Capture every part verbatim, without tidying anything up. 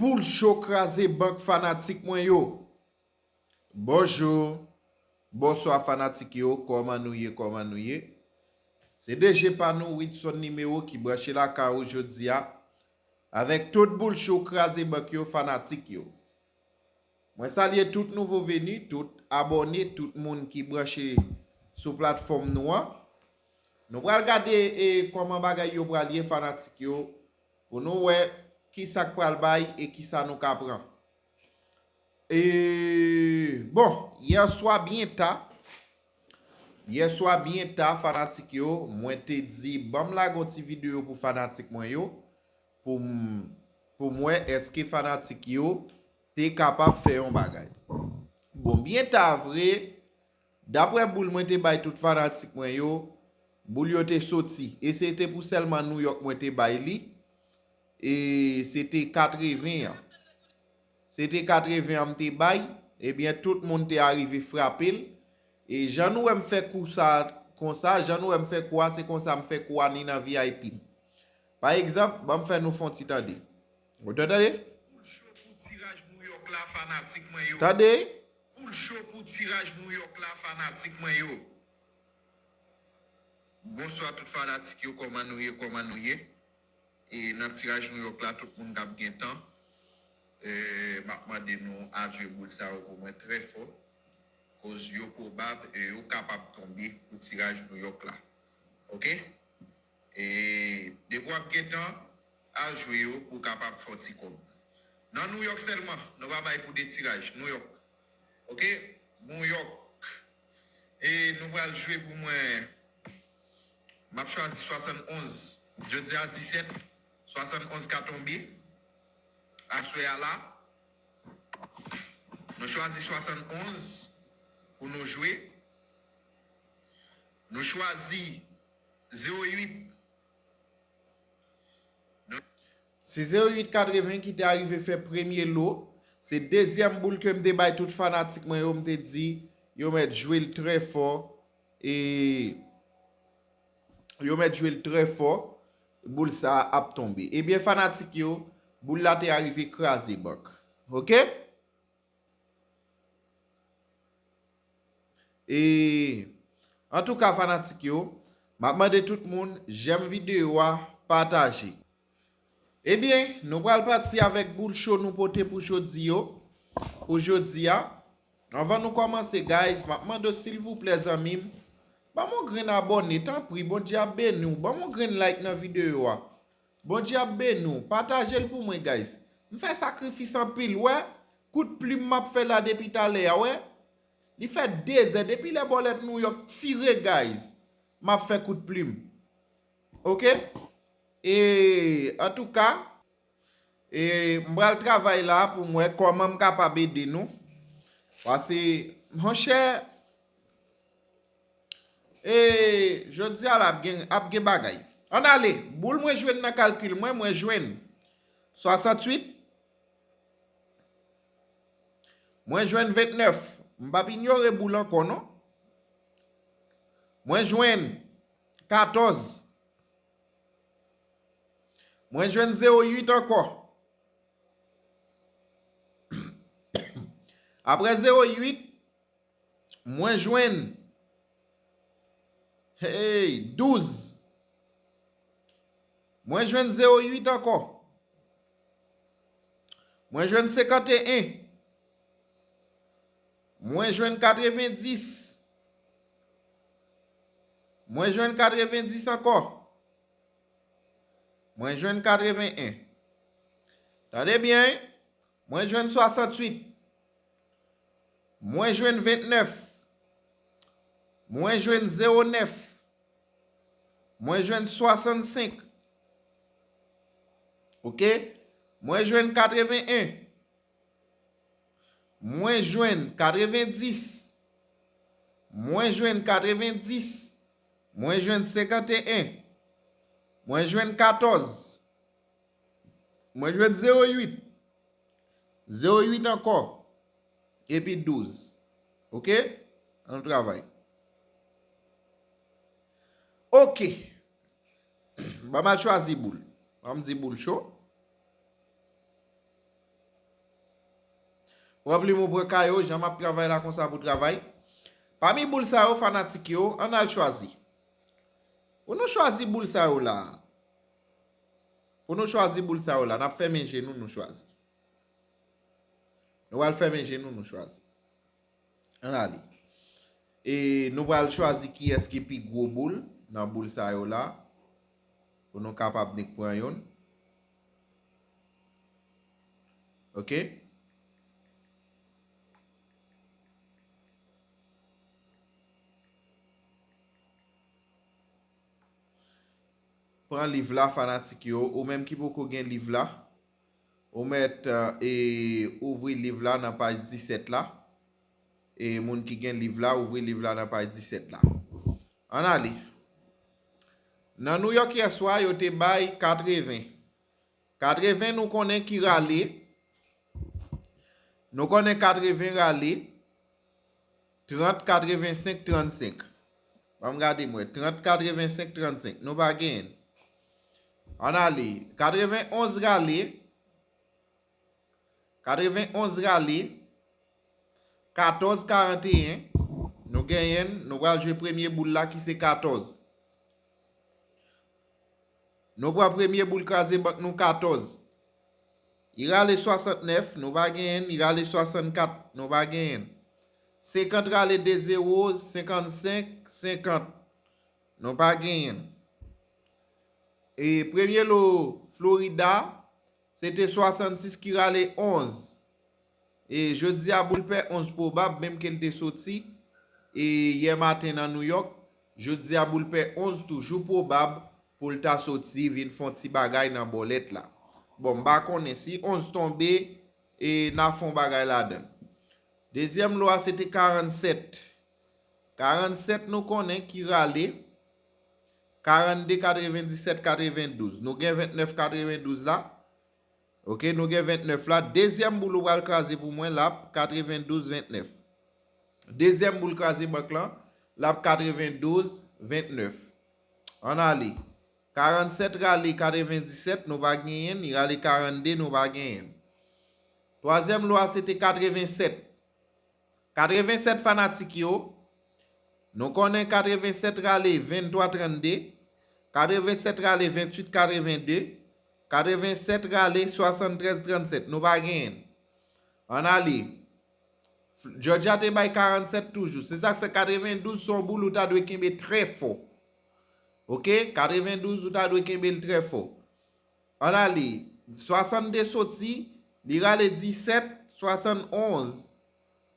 Boul cho kraze bank fanatik mwen yo. Bonjou, bonswa fanatik yo, kòman nou ye, kòman nou ye? Se D J pa nou, Widson Nimewo ki branche lakay ou jodi a, avèk tout boul cho kraze bank yo, fanatik yo. Mwen salye tout nouvo veni, tout abòne, tout moun ki branche sou platfòm nou an. Nou pral gade, e, kòman bagay yo pral ye, fanatik yo, pou nou wè kisa k pral bay e kisa nou ka pran. E, bon, yèswa byen ta, yèswa byen ta, fanatik yo, mwen te di, ban m lage yon ti videyo pou fanatik mwen yo, pou m, pou m wè èske fanatik yo te kapab fè yon bagay. Bon, byen ta vre, daprè boul mwen te bay tout fanatik mwen yo, boul yo te soti. E se te pou sèlman Nouyòk mwen te bay li. E se te katreven an. Se te katreven an m te bay. Ebyen, tout moun te arive frape l. E jan nou wè m fè kou sa konsa, jan nou wè m fè kou a, se konsa m fè kou a ni nan V I P m. Pa egzanp, ban m fè nou fè yon ti tande. Ou tande? Boul cho pou tiraj Nouyòk la, fanatik mwen yo. Tande? Boul cho pou tiraj Nouyòk la, fanatik mwen yo. Bonswa tout fanatik yo, kòman nou ye, kòman nou ye? E nan tiraj Nouyòk la, tout moun k ap gen tan, e, m ap mande nou al jwe boul sa yo pou mwen trè fò, koz yo pwobab e yo kapab tonbe pou tiraj Nouyòk la. Oke? E depi w ap gen tan, al jwe yo pou w kapab fè yon ti kòb. Nan Nouyòk sèlman, nou pa bay pou de tiraj. Nouyòk. Oke? Nouyòk. E nou pral jwe pou mwen. M ap chwazi swasannonz. Jodi a disèt, swasannonz ka tonbe. Aswè a la, nou chwazi swasannonz pou nou jwe. Nou chwazi zewo uit. Se zewo uit katreven ki te arive fè premye lo. Se dezyèm boul ke m te bay tout fanatik mwen yo, m te di yo mèt jwe l trè fò. E yo mèt jwe l trè fò. Boul sa a ap tonbe. Ebyen, fanatik yo, boul la te arive kraze bank. Oke? E, antouka, fanatik yo, m ap mande tout moun, jèm videyo a, pataje. Ebyen, nou pral pati avèk boul cho nou pote pou jodi yo, pou jodi a. Anvan nou kòmanse, guys, m ap mande w, silvouplè, zanmi m, ban m yon grenn abòne, tanpri, Bondye ap beni w. Ban m yon grenn like nan videyo a. Bondye ap beni w. Pataje l pou mwen, guys. M fè sakrifis anpil, wè. Kout plim m ap fè la depi talè a, wè. Li fè dezè, depi lè bòlèt Nouyòk tire, guys. M ap fè kout plim. Oke? E, antouka, e, m pral travay la pou m wè kòman m kapab ede nou. Paske, monchè, e, jodi a la ap gen, ap gen bagay. Ann ale, boul mwen jwenn nan kalkil mwen, mwen jwenn swasanntuit, mwen jwenn ventnèf. M p ap inyore boul ankò, non. Mwen jwenn katòz. Mwen jwenn zewo uit ankò. Apre zewo uit, mwen jwenn, hey, douz. Mwen jwenn zewo uit ankò. Mwen jwenn senkanteyen. Mwen jwenn katrevendis. Mwen jwenn katrevendis ankò. Mwen jwenn katreven en. Tande byen, wi. Mwen jwenn swasanntuit. Mwen jwenn ventnèf. Mwen jwenn zewo nèf. Mwen jwenn swasannsenk. Oke? Mwen jwenn katreven en. Mwen jwenn katrevendis. Mwen jwenn katrevendis. Mwen jwenn senkanteyen. Mwen jwenn katòz. Mwen jwenn zewo uit. Zewo uit ankò. Epi douz. Oke? Ann travay. Oke. Ban m al chwazi boul. Ban m di boul cho. Pran plim ou pran kaye w, jan m ap travay la konsa pou travay. Pami boul sa yo, fanatik yo, ann al chwazi. Pou nou chwazi boul sa yo la. Pou nou chwazi boul sa yo la, n ap fèmen je nou, nou chwazi. Nou pral fèmen je nou, nou chwazi. Ann ale. E nou pral chwazi kiyès ki pi gwo boul nan boul sa yo la. Pou nou kapab nik pran youn. Ok? Pran liv la, fanatik yo. Ou menm ki poko gen liv la, ou mèt, e, ouvri liv la nan paj disèt la. E moun ki gen liv la, ouvri liv la nan paj disèt la. Ann ale. Nan Nouyòk yèswa, yo te bay katreven. Katreven nou konnen ki rale. Nou konnen katreven rale. Trant, katrevensenk, trannsenk. Ban m gade m wè. Trant, katrevensenk, trannsenk. Nou pa genyen. Ann ale. Katrevenonz rale. Katrevenonz rale. Katòz, karanteyen. Nou genyen. Nou pral jwe premye boul la ki se katòz. Nou pran premye boul kraze bank nou, katòz. Li rale swasantnèf, nou pa genyen. Li rale swasannkat, nou pa genyen. Senkant rale de zewo, senkannsenk, senkant. Nou pa genyen. E premye lo Florida, se te swasannsis ki rale onz. E jodi a, boul pè onz pwobab, menm ke l te soti, e yè maten nan Nouyòk, jodi a, boul pè onz toujou pwobab pou l ta soti vin fè yon ti bagay nan bòlèt la. Bon, m pa konnen si onz tonbe, e n a fè yon bagay ladan l. Dezyèm lo a, se te karannsèt. Karannsèt nou konnen ki rale. Karannde, katrevendisèt, katrevendouz. Nou gen ventnèf, katrevendouz la. Ok, nou gen ventnèf la. Dezyèm boul ou pral kraze pou mwen, l ap katrevendouz, ventnèf. Dezyèm boul kraze bank lan, l ap katrevendouz, ventnèf. Ann ale. Karannsèt rale katrevendisèt, nou pa genyen. Li rale karannde, nou pa genyen. Twazyèm lo a, se te katrevensèt. Katrevensèt, fanatik yo. Nou konnen katrevensèt rale venntwa, trannde. Katrevensèt rale venntuit, katrevende. Katrevensèt rale swasanntrèz, trannsèt. Nou pa genyen. Ann ale. Georgia te bay karannsèt toujou. Se sa k fè katrevendouz se yon boul ou ta dwe kenbe trè fò. Ok? Katrevendouz ou ta dwe kenbe l trè fò. Ann ale. Swasannde soti, li rale disèt, swasannonz,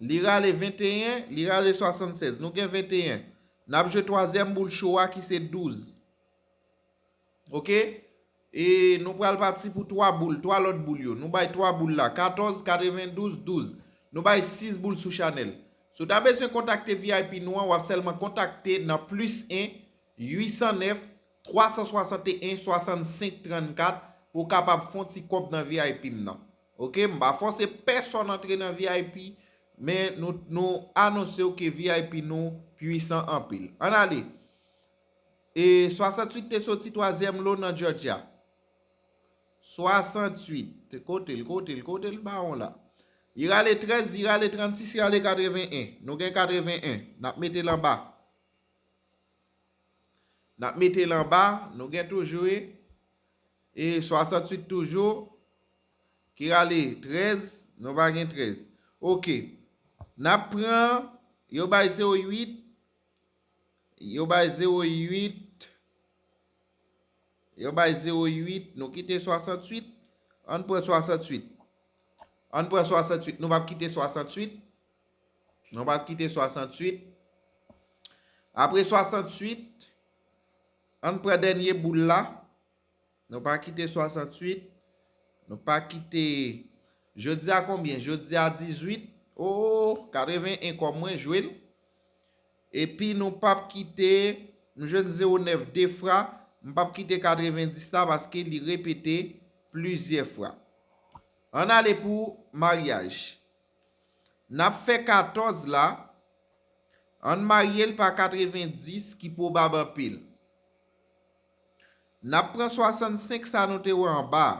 li rale venteyen, li rale swasannsèz. Nou gen venteyen. N ap jwe twazyèm boul cho a ki se douz. Ok? E nou pral pati pou twa boul, twa lòt boul yo. Nou bay twa boul la, katòz, katrevendouz, douz. Nou bay sis boul sou chanèl. Si w ta bezwen kontakte V I P nou an, w ap sèlman kontakte nan plis en, uitsannèf, twa san swasanteyen, swasannsenk, trannkat pou w kapab fè yon ti kòb nan V I P m nan. Ok? M pa fòse pèsonn antre nan V I P, men nou, nou anonse w ke V I P nou pwisan anpil. Ann ale. E swasanntuit te soti twazyèm lo nan Georgia. Swasanntuit. Kote l, kote l, kote l, bawon la? Li rale trèz, li rale trannsis, li rale katreven en. Nou gen katreven en. N ap mete l anba. N ap mete l anba. Nou gen toujou, e, e swasanntuit toujou. Ki rale trèz, nou pa gen trèz. Ok. N ap pran, yo bay zewo uit. Yo bay zewo uit. Yo bay zewo uit. Nou kite swasanntuit. Ann pran swasanntuit. Ann pran swasanntuit. Nou p ap kite swasanntuit. Nou p ap kite swasanntuit. Apre swasanntuit, ann pran dènye boul la. Nou pa kite swasanntuit. Nou pa kite. Jodi a konbyen? Jodi a dizuit. O, katreven en kòb mwen, jwe l. Epi nou p ap kite, m jwenn zewo nèf de fwa, m p ap kite katrevendis la paske li repete plizyè fwa. Ann ale pou maryaj. N ap fè katòz la, ann marye l pa katrevendis ki pwobab anpil. N ap pran swasannsenk sa nou te wè anba a.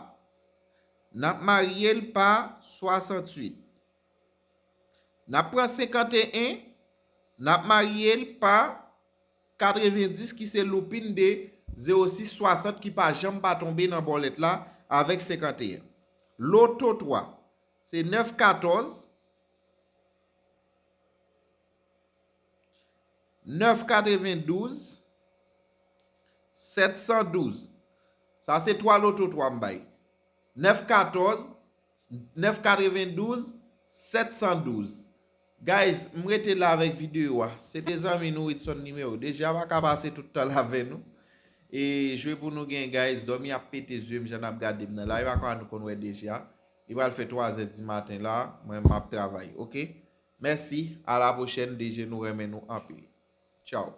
N ap marye l pa swasanntuit. N ap pran senkanteyen, n ap marye l pa katrevendis ki se loupin de zewo sis swasant ki pa janm pa tonbe nan bòlèt la avèk senkanteyen. Loto twa, se nèf katòz, nèf katrevendouz, sèt san douz. Sa se twa loto twa m bay. Nèf katòz, nèf katrevendouz, sèt san douz. Guys, m rete la avèk videyo a. Se te zanmi nou Ritson Nimewo. Deja pa ka pase tout tan la avè nou. E jwe pou nou gen, guys. Dòmi ap pete zye m jan n ap gade m nan la. E pa kwa nou konn wè Deja. Li pral fè twa zè di maten la. Mwen, m ap travay, oke? Mèsi. A la pwochèn, D J, nou renmen nou anpil. Tchaw.